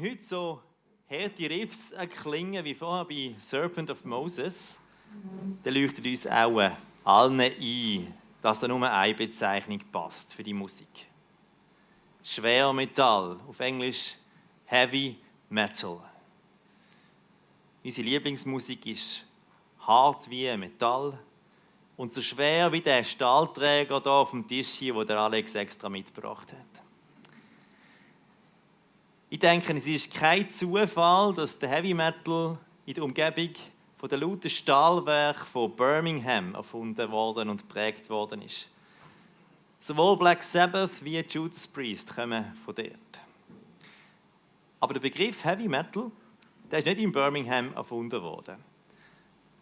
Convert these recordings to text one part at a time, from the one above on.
heute so harte Riffs klingen wie vorher bei Serpent of Moses, dann leuchtet uns auch allen ein, dass da nur eine Bezeichnung passt für die Musik. Schwermetall, auf Englisch Heavy Metal. Unsere Lieblingsmusik ist hart wie Metall und so schwer wie der Stahlträger hier auf dem Tisch hier, den der Alex extra mitgebracht hat. Ich denke, es ist kein Zufall, dass der Heavy Metal in der Umgebung von den lauten Stahlwerken von Birmingham erfunden worden und geprägt worden ist. Sowohl Black Sabbath wie Judas Priest kommen von dort. Aber der Begriff Heavy Metal, der ist nicht in Birmingham erfunden worden.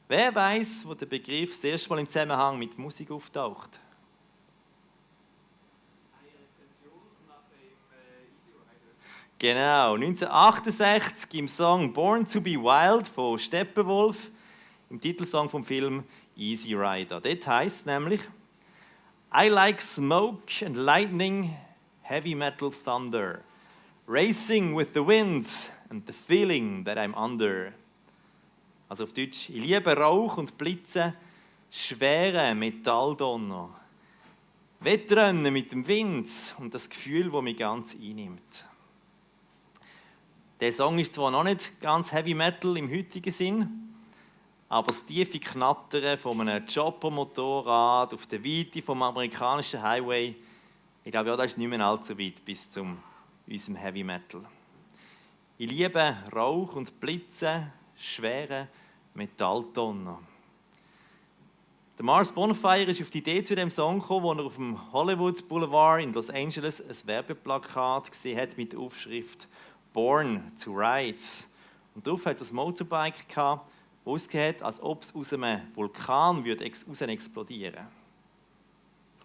Wer weiß, wo der Begriff das erste Mal im Zusammenhang mit Musik auftaucht? Genau, 1968 im Song Born to be Wild von Steppenwolf, im Titelsong vom Film Easy Rider. Dort heisst es nämlich: I like smoke and lightning, heavy metal thunder, racing with the winds and the feeling that I'm under. Also auf Deutsch: Ich liebe Rauch und Blitze, schwere Metalldonner, Wettrennen mit dem Wind und das Gefühl, das mich ganz einnimmt. Der Song ist zwar noch nicht ganz Heavy Metal im heutigen Sinn, aber das tiefe Knattern von einem Chopper-Motorrad auf der Weite vom amerikanischen Highway, ich glaube, ja, das ist nicht mehr allzu weit bis zu unserem Heavy Metal. Ich liebe Rauch und Blitze, schwere Metalltonnen. Der Mars Bonfire ist auf die Idee zu dem Song gekommen, als er auf dem Hollywood Boulevard in Los Angeles ein Werbeplakat gesehen hat mit der Aufschrift Born to Ride. Und darauf hat es ein Motorbike gehabt, das ausgesehen hat, als ob es aus einem Vulkan raus explodieren würde.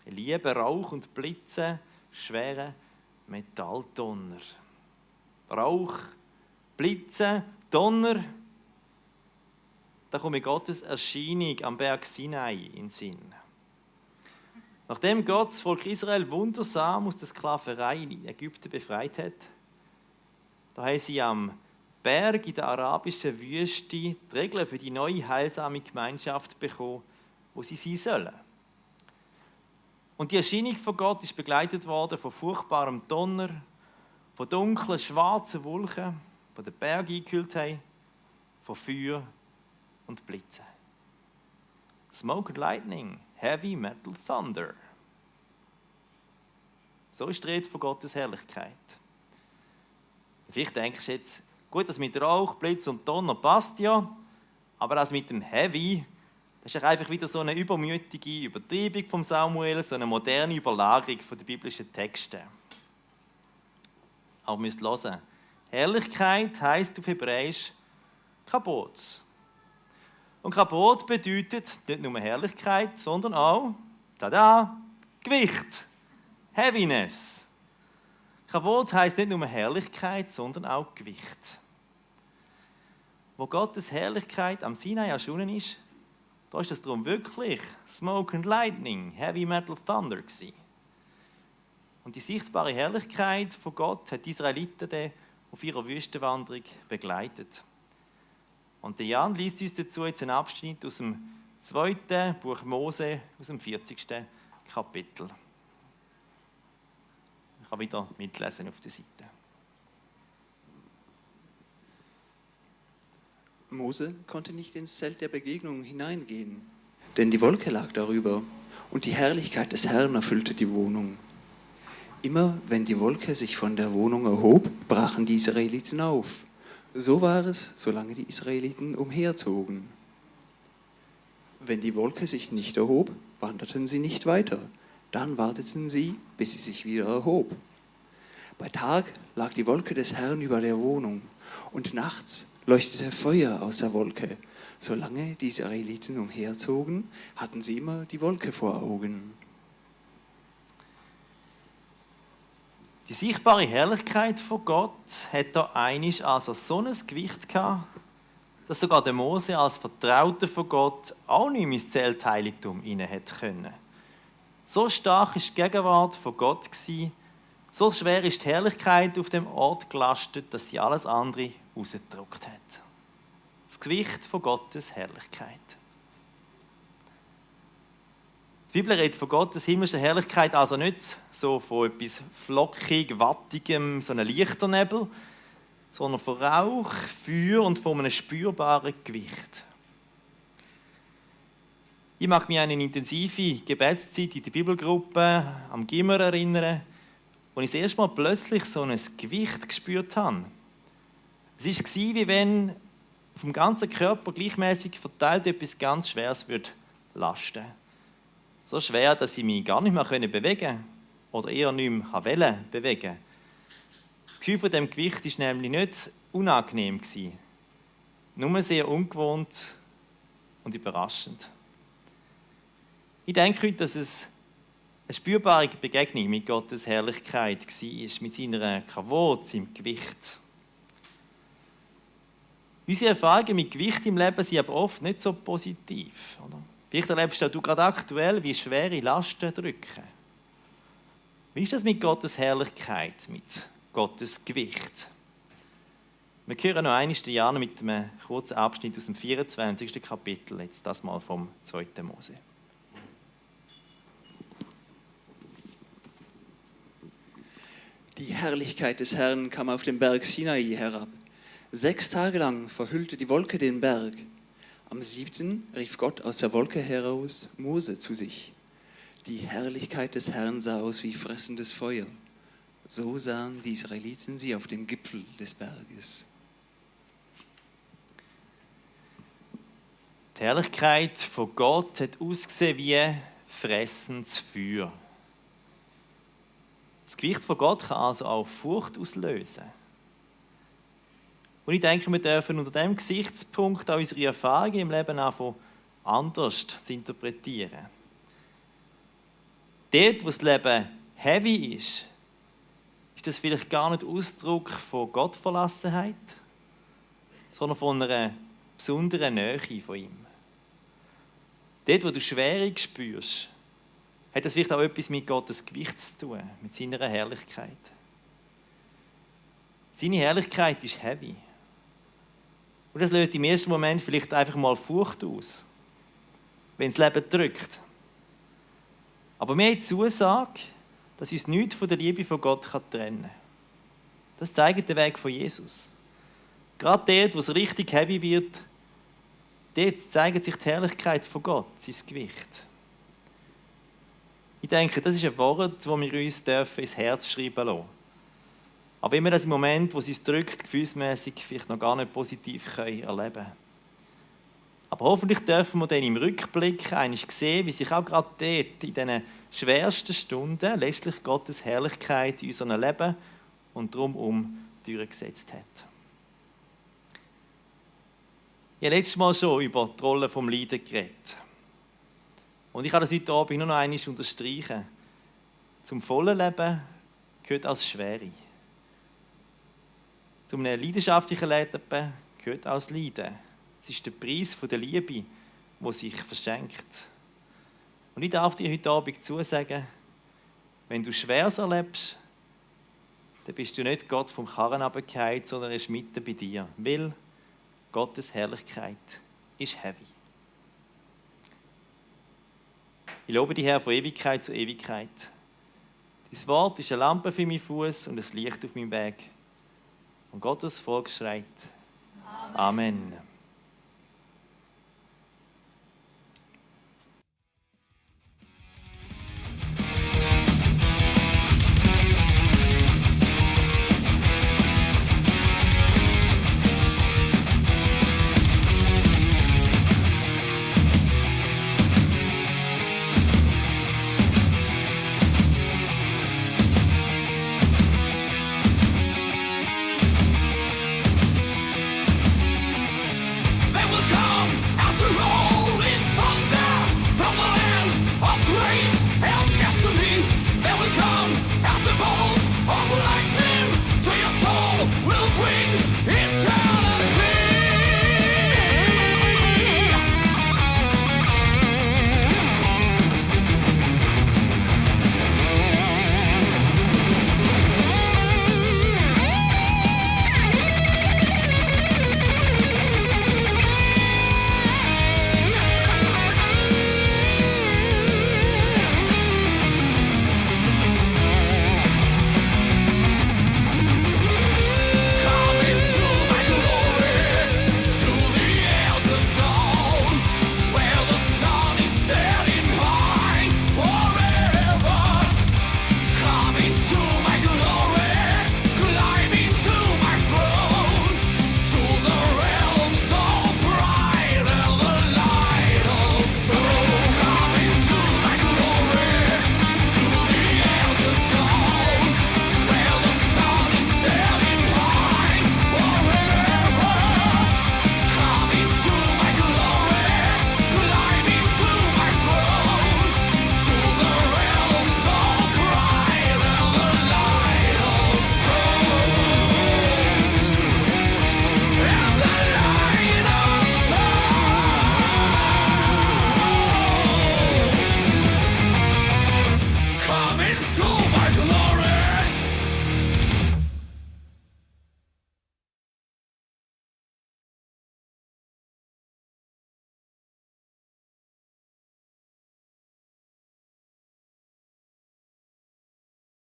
Ich liebe Rauch und Blitze, schwere Metalltonner. Rauch, Blitze, Donner. Da kommt Gottes Erscheinung am Berg Sinai in den Sinn. Nachdem Gott das Volk Israel wundersam aus der Sklaverei in Ägypten befreit hat, da haben sie am Berg in der arabischen Wüste die Regeln für die neue heilsame Gemeinschaft bekommen, wo sie sein sollen. Und die Erscheinung von Gott ist begleitet worden von furchtbarem Donner, von dunklen, schwarzen Wolken, die den Berg eingehüllt haben, von Feuer und Blitzen. Smoke and Lightning, Heavy Metal Thunder. So ist die Rede von Gottes Herrlichkeit. Vielleicht denkst du jetzt, gut, das mit Rauch, Blitz und Donner passt ja, aber das mit dem Heavy, das ist einfach wieder so eine übermütige Übertreibung von Samuel, so eine moderne Überlagerung der biblischen Texte. Aber ihr müsst hören, Herrlichkeit heisst auf Hebräisch Kabod. Und Kabod bedeutet nicht nur Herrlichkeit, sondern auch, tada, Gewicht, Heaviness. Kabod heisst nicht nur Herrlichkeit, sondern auch Gewicht. Wo Gottes Herrlichkeit am Sinai erschienen ist, da ist das darum wirklich Smoke and Lightning, Heavy Metal Thunder gewesen. Und die sichtbare Herrlichkeit von Gott hat die Israeliten dann auf ihrer Wüstenwanderung begleitet. Und der Jan liest uns dazu jetzt einen Abschnitt aus dem 2. Buch Mose, aus dem 40. Kapitel. Ich kann wieder mitlesen auf der Seite. Mose konnte nicht ins Zelt der Begegnung hineingehen, denn die Wolke lag darüber und die Herrlichkeit des Herrn erfüllte die Wohnung. Immer wenn die Wolke sich von der Wohnung erhob, brachen die Israeliten auf. So war es, solange die Israeliten umherzogen. Wenn die Wolke sich nicht erhob, wanderten sie nicht weiter. Dann warteten sie, bis sie sich wieder erhob. Bei Tag lag die Wolke des Herrn über der Wohnung und nachts leuchtete Feuer aus der Wolke. Solange die Israeliten umherzogen, hatten sie immer die Wolke vor Augen. Die sichtbare Herrlichkeit von Gott hat da einisch also so ein Gewicht gehabt, dass sogar der Mose als Vertrauter von Gott auch nicht mehr ins Zeltheiligtum hinein hätte können. So stark war die Gegenwart von Gott, So schwer ist die Herrlichkeit auf dem Ort gelastet, dass sie alles andere rausgedrückt hat. Das Gewicht von Gottes Herrlichkeit. Die Bibel redet von Gottes himmlischer Herrlichkeit also nicht so von etwas flockig, wattigem, so einem Lichternebel, sondern von Rauch, Feuer und von einem spürbaren Gewicht. Ich mag mich an eine intensive Gebetszeit in der Bibelgruppe am Gimmer erinnern, wo ich das erste Mal plötzlich so ein Gewicht gespürt habe. Es war, wie wenn auf dem ganzen Körper gleichmäßig verteilt etwas ganz Schweres lasten würde. So schwer, dass ich mich gar nicht mehr bewegen konnte oder eher nicht mehr bewegen wollte. Das Gefühl von diesem Gewicht war nämlich nicht unangenehm, nur sehr ungewohnt und überraschend. Ich denke heute, dass es eine spürbare Begegnung mit Gottes Herrlichkeit war, mit seiner Kavot, seinem Gewicht. Unsere Erfahrungen mit Gewicht im Leben sind aber oft nicht so positiv. Oder? Vielleicht erlebst du gerade aktuell, wie schwere Lasten drücken. Wie ist das mit Gottes Herrlichkeit, mit Gottes Gewicht? Wir hören noch einmal Jana mit einem kurzen Abschnitt aus dem 24. Kapitel, jetzt das mal vom 2. Mose. Die Herrlichkeit des Herrn kam auf den Berg Sinai herab. 6 Tage lang verhüllte die Wolke den Berg. Am 7. rief Gott aus der Wolke heraus Mose zu sich. Die Herrlichkeit des Herrn sah aus wie fressendes Feuer. So sahen die Israeliten sie auf dem Gipfel des Berges. Die Herrlichkeit von Gott hat ausgesehen wie fressendes Feuer. Das Gewicht von Gott kann also auch Furcht auslösen. Und ich denke, wir dürfen unter diesem Gesichtspunkt auch unsere Erfahrungen im Leben anfangen, anders zu interpretieren. Dort, wo das Leben heavy ist das vielleicht gar nicht Ausdruck von Gottverlassenheit, sondern von einer besonderen Nähe von ihm. Dort, wo du Schwere spürst, hat das vielleicht auch etwas mit Gottes Gewicht zu tun, mit seiner Herrlichkeit. Seine Herrlichkeit ist heavy. Und das löst im ersten Moment vielleicht einfach mal Furcht aus, wenn das Leben drückt. Aber wir haben die Zusage, dass uns nichts von der Liebe von Gott trennen kann. Das zeigt der Weg von Jesus. Gerade dort, wo es richtig heavy wird, dort zeigt sich die Herrlichkeit von Gott, sein Gewicht. Ich denke, das ist ein Wort, das wir uns ins Herz schreiben lassen. Aber wenn wir das im Moment, wo es uns drückt, gefühlsmässig vielleicht noch gar nicht positiv erleben können. Aber hoffentlich dürfen wir dann im Rückblick eigentlich sehen, wie sich auch gerade dort in diesen schwersten Stunden letztlich Gottes Herrlichkeit in unserem Leben und drumherum durchgesetzt hat. Ich habe letztes Mal schon über die Rolle des Leiden geredet. Und ich kann das heute Abend nur noch einmal unterstreichen. Zum vollen Leben gehört als Schwere. Zum leidenschaftlichen Leben gehört als Leiden. Es ist der Preis der Liebe, der sich verschenkt. Und ich darf dir heute Abend zusagen, wenn du Schweres erlebst, dann bist du nicht Gott vom Karren runtergefallen, sondern er ist mitten bei dir. Weil Gottes Herrlichkeit ist heavy. Ich lobe dich, Herr, von Ewigkeit zu Ewigkeit. Dein Wort ist eine Lampe für meinen Fuß und ein Licht auf meinem Weg. Und Gottes Volk schreit: Amen. Amen.